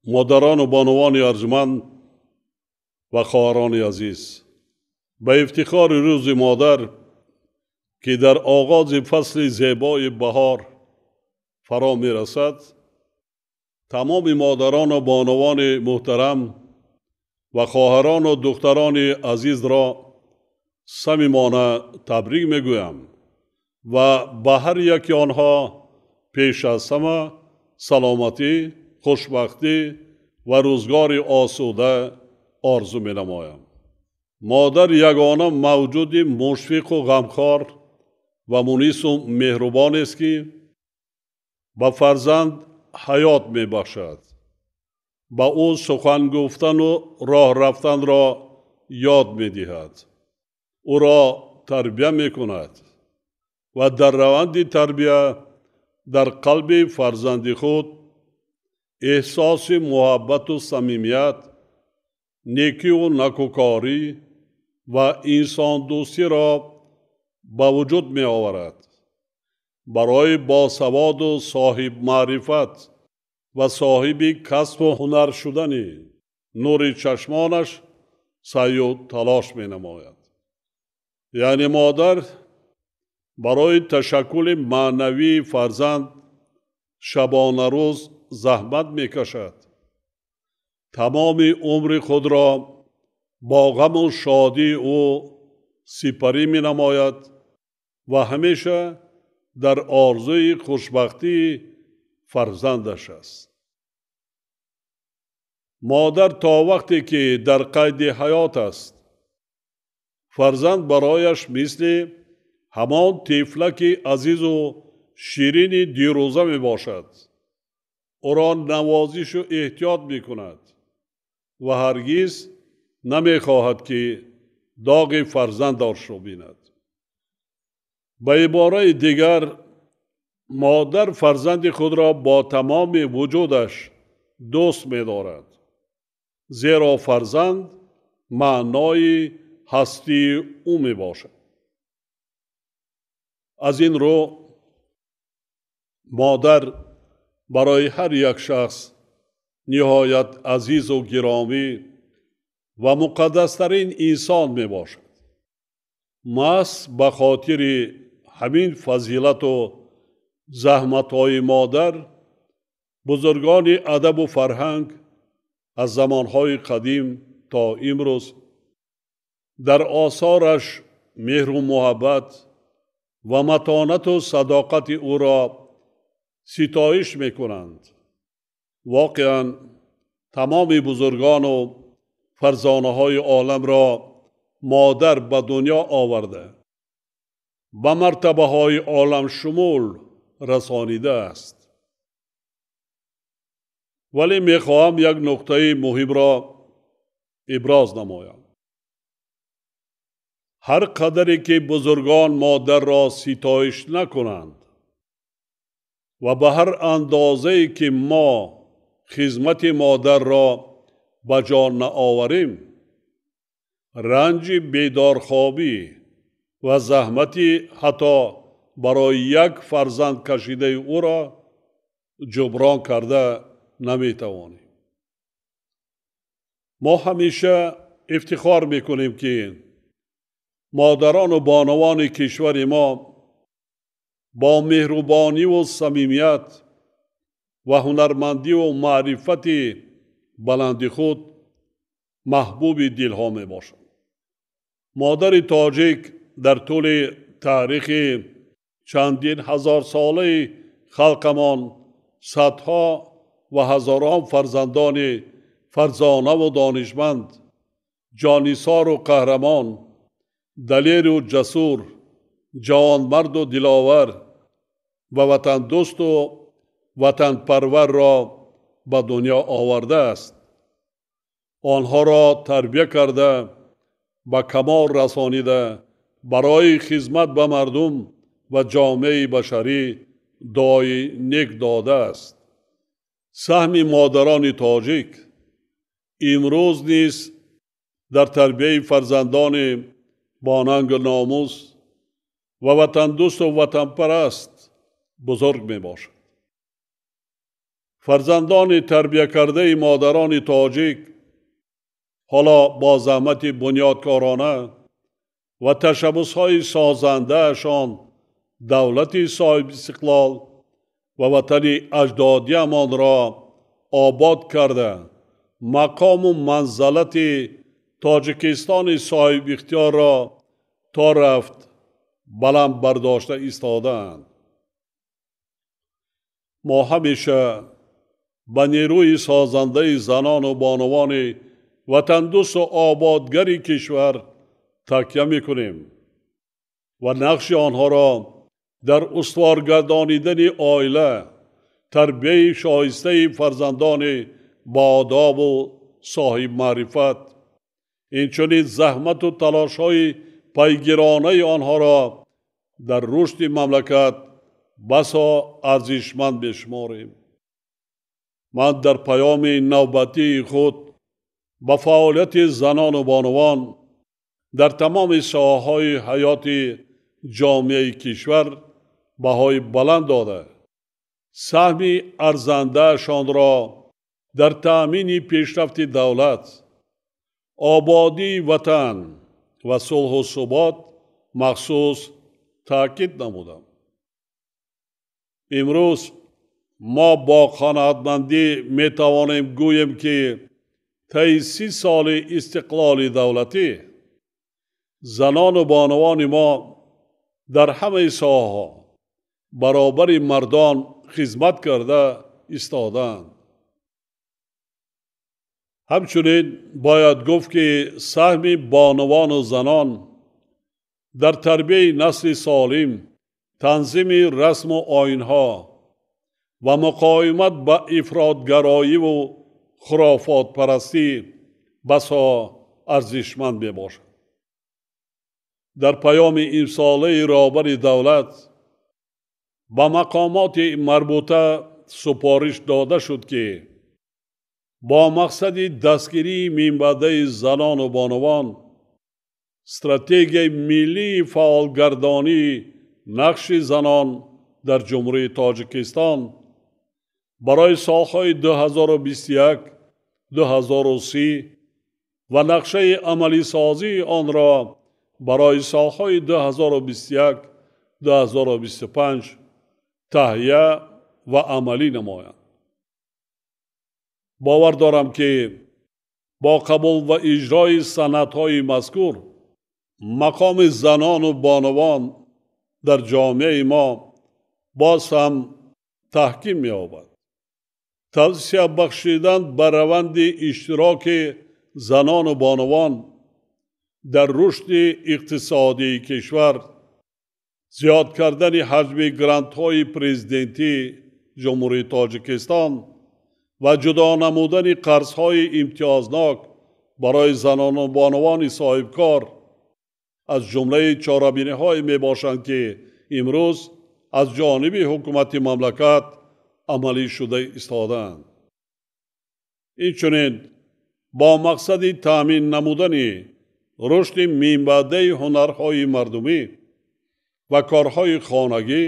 Модарону бонувони арҷманд ва хоҳарони азиз, ба ифтихори Рӯзи Модар, ки дар оғози фасли зебои баҳор фаро мерасад, тамоми модарону бонувони муҳтарам ва хоҳарону духтарони азизро самимона табрик мегӯям ва ба ҳар яки онҳо пеш аз ҳама саломатӣ, хушбахтӣ ва рӯзгори осуда орзу менамоям. Модар ягона мавҷуди мушфиқу ғамхор ва мунису меҳрубонест, ки ба фарзанд ҳаёт мебахшад, ба ӯ сухан гуфтану роҳ рафтанро ёд медиҳад, ӯро тарбия мекунад ва дар раванди тарбия дар қалби фарзанди худ эҳсоси муҳаббату самимият, некиву накӯкорӣ ва инсондӯстиро ба вуҷуд меоварад. Барои босаводу соҳибмаърифат ва соҳиби касбу ҳунар шудани нури чашмонаш саъю талош менамояд. Яъне модар барои ташаккули маънавии фарзанд шабонарӯз заҳмат мекашад, тамоми умри худро бо ғаму шодии ӯ сипарӣ менамояд ва ҳамеша дар орзуи хушбахтии фарзандаш аст. Модар то вақте ки дар қайди ҳаёт аст, фарзанд барояш мисли ҳамон тифлаки азизу ширини дирӯза мебошад, ӯро навозишу эҳтиёт мекунад ва ҳаргиз намехоҳад, ки доғи фарзандашро бинад. Ба ибораи дигар, модар фарзанди худро бо тамоми вуҷудаш дӯст медорад, зеро фарзанд маънои ҳастии ӯ мебошад. Аз ин рӯ модар барои ҳар як шахс ниҳоят азизу гиромӣ ва муқаддастарин инсон мебошад. Маҳз ба хотири ҳамин фазилату заҳматҳои модар бузургони адабу фарҳанг аз замонҳои қадим то имрӯз дар осораш меҳру муҳаббат ва матонату садоқати ӯро ситоиш мекунанд. Воқеан, тамоми бузургону фарзонаҳои оламро модар ба дунё оварда, ба мартабаҳои оламшумул расонидааст. Вале мехоҳам як нуқтаи муҳимро иброз намоям. Ҳар қадаре ки бузургон модарро ситоиш накунанд ва ба ҳар андозае ки мо хизмати модарро ба ҷо наоварем, ранҷи бедорхобӣ ва заҳмати ҳатто барои як фарзанд кашидаи ӯро ҷуброн карда наметавонем. Мо ҳамеша ифтихор мекунем, ки модарону бонувони кишвари мо бо меҳрубониву самимият ва ҳунармандиву маърифати баланди худ маҳбуби дилҳо мебошанд. Модари тоҷик дар тӯли таърихи чандин ҳазорсолаи халқамон садҳо ва ҳазорон фарзандони фарзонаву донишманд, ҷонисору қаҳрамон, далеру ҷасур, ҷавонмарду диловар ва ватандӯсту ватанпарварро ба дунё овардааст. Онҳоро тарбия карда, ба камол расонида, барои хизмат ба мардум ва ҷомеаи башарӣ дуои нек додааст. Саҳми модарони тоҷик имрӯз низ дар тарбияи фарзандони бо нангу номус ва ватандӯсту ватанпараст бузург мебошад. Фарзандони тарбия кардаи модарони тоҷик ҳоло бо заҳмати бунёдкорона ва ташаббусҳои созандаашон давлати соҳибистиқлол ва ватани аҷдодиамонро обод карда, мақому манзалати Тоҷикистони соҳибихтиёрро то рафт баланд бардошта истодаанд. Мо ҳамеша ба нерӯи созандаи занону бонувони ватандӯсту ободгари кишвар такя мекунем ва нақши онҳоро дар устуворгардонидани оила, тарбияи шоистаи фарзандони боодобу соҳибмаърифат, инчунин заҳмату талошҳои пайгиронаи онҳоро дар рушди мамлакат басо арзишманд мешуморем. Ман дар паёми навбатии худ ба фаъолияти занону бонувон дар тамоми соҳаҳои ҳаёти ҷомеаи кишвар баҳои баланд дода, саҳми арзандаашонро дар таъмини пешрафти давлат, ободии ватан ва сулҳу субот махсус таъкид намудам. Имрӯз мо бо қаноатмандӣ метавонем гӯем, ки таи 30 соли истиқлоли давлатӣ занону бонувони мо дар ҳамаи соҳаҳо баробари мардон хизмат карда истодаанд. Ҳамчунин бояд гуфт, ки саҳми бонувану занон дар тарбияи насли солим, танзими расму оинҳо ва муқовимат ба ифротгароиву хурофотпарастӣ басо арзишманд мебошад. Дар паёми имсолаи роҳбари давлат ба мақомоти марбута супориш дода шуд, ки бо мақсади дастгирии минбаъдаи занону бонувон стратегияи миллии фаъолгардонии нақши занон дар Ҷумҳурии Тоҷикистон барои солҳои 2021-2030 ва нақшаи амалисозии онро барои солҳои 2021-2025 таҳия ва амалӣ намоянд. Бовар дорам, ки бо қабул ва иҷрои санадҳои мазкур мақоми занону бонувон дар ҷомеаи мо боз ҳам таҳким меёбад. Тавсия бахшидан ба раванди иштироки занону бонувон дар рушди иқтисодии кишвар, зиёд кардани ҳаҷми грантҳои президентии Ҷумҳурии Тоҷикистон ва ҷудо намудани қарзҳои имтиёзнок барои занону бонувони соҳибкор аз ҷумлаи чорабиниҳое мебошанд, ки имрӯз аз ҷониби ҳукумати мамлакат амалӣ шуда истодаанд. Инчунин бо мақсади таъмин намудани рушди минбаъдаи ҳунарҳои мардумӣ ва корҳои хонагӣ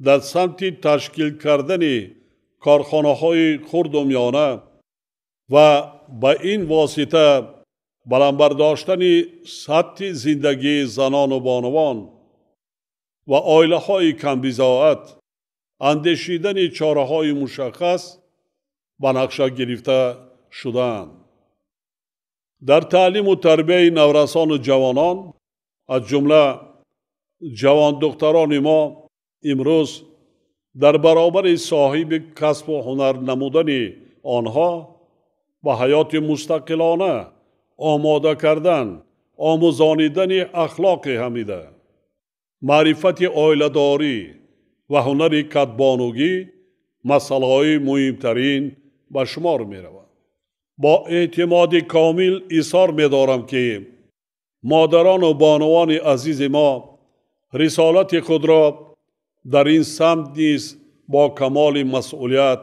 дар самти ташкил кардани корхонаҳои хурду миёна ва ба ин восита баланд бардоштани сатҳи зиндагии занону бонувон ва оилаҳои камбизоат андешидани чораҳои мушаххас ба нақша гирифта шудаанд. Дар таълиму тарбияи наврасону ҷавонон, аз ҷумла ҷавондухтарони мо, имрӯз дар баробари соҳиби касбу ҳунар намудани онҳо ба ҳаёти мустақилона омода кардан, омӯзонидани ахлоқи ҳамида, маърифати оиладорӣ ва ҳунари кадбонугӣ масъалаҳои муҳимтарин ба шумор меравад. Бо эътимоди комил изҳор медорам, ки модарону бонувони азизи мо рисолати худро дар ин самт низ бо камоли масъулият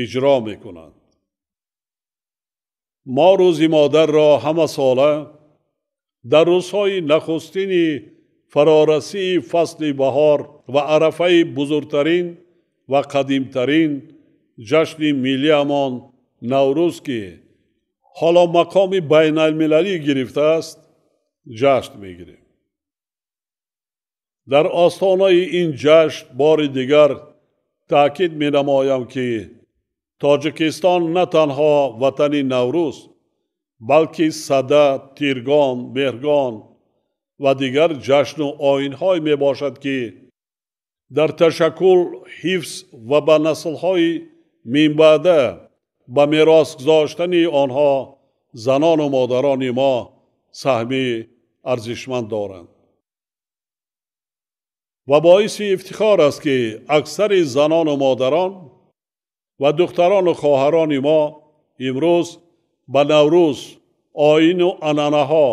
иҷро мекунанд. Мо Рӯзи модарро ҳамасола дар рӯзҳои нахустини фарорасии фасли баҳор ва арафаи бузургтарин ва қадимтарин ҷашни миллиамон Наврӯз, ки ҳоло мақоми байналмилалӣ гирифтааст, ҷашн мегирем. Дар остонаи ин ҷашн бори дигар таъкид менамоям, ки Тоҷикистон на танҳо ватани Наврӯз, балки Сада, Тиргон, Меҳргон ва дигар ҷашну оинҳое мебошад, ки дар ташаккул, ҳифз ва ба наслҳои минбаъда ба мерос гузоштани онҳо занону модарони мо саҳми арзишманд доранд. Ва боиси ифтихор аст, ки аксари занону модарон ва духтарону хоҳарони мо имрӯз ба Наврӯз, оину анъанаҳо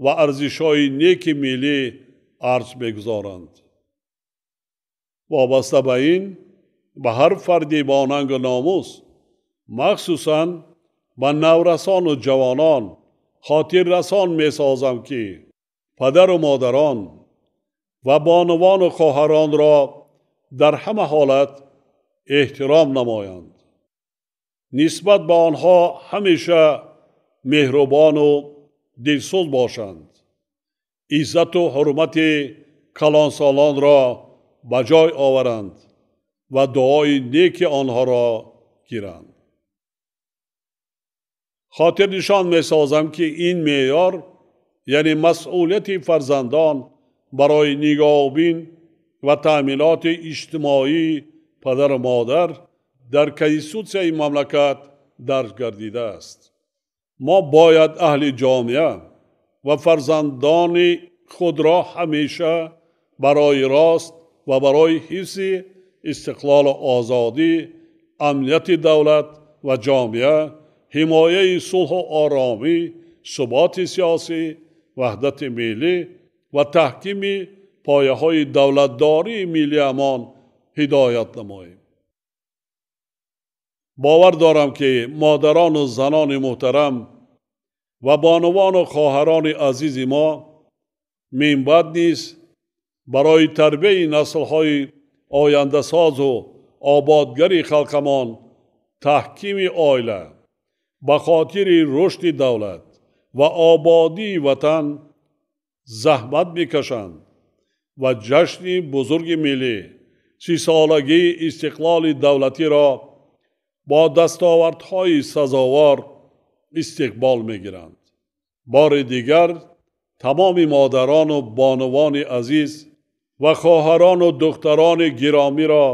ва арзишҳои неки миллӣ арз мегузоранд. Вобаста ба ин, ба ҳар фарди бо нангу номус, махсусан ба наврасону ҷавонон хотиррасон месозам, ки падару модарон ва бонувону хоҳаронро дар ҳама ҳолат эҳтиром намоянд, нисбат ба онҳо ҳамеша меҳрубону дилсӯз бошанд, иззату ҳурмати калонсолонро ба ҷой оваранд ва дуои неки онҳоро гиранд. Хотирнишон месозам, ки ин меъёр, яъне масъулияти фарзандон барои нигоҳубин ва таъминоти иҷтимоии падару модар дар Конститутсияи мамлакат дарҷ гардидааст. Мо бояд аҳли ҷомеа ва фарзандони худро ҳамеша барои рост ва барои ҳифзи истиқлолу озодӣ, амнияти давлат ва ҷомеа, ҳимояи сулҳу оромӣ, суботи сиёсӣ, ваҳдати миллӣ ва таҳкими пояҳои давлатдории миллиамон ҳидоят намоем. Бовар дорам, ки модарону занони муҳтарам ва бонувану хоҳарони азизи мо минбаъд низ барои тарбияи наслҳои ояндасозу ободгари халқамон, таҳкими оила, ба хотири рушди давлат ва ободии ватан заҳмат мекашанд ва ҷашни бузурги миллӣ, 30-солагии истиқлоли давлатиро бо дастовардҳои сазовор истиқбол мегиранд. Бори дигар тамоми модарону бонувони азиз ва хоҳарону духтарони гиромиро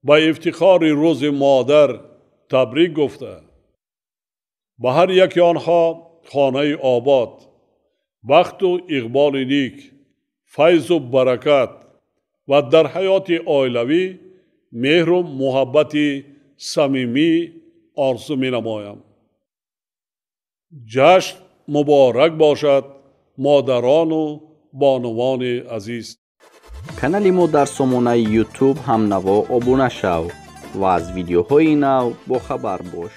ба ифтихори Рӯзи Модар табрик гуфта, ба ҳар яки онҳо хонаи обод, бахту иқболи ник, файзу баракат ва дар ҳаёти оилавӣ меҳру муҳаббати самимӣ орзу менамоям. Ҷашн муборак бошад, модарону бонувони азиз. Канали мо дар сомонаи YouTube ҳамнаво обуна шав ва аз видеоҳои нав бохабар бош.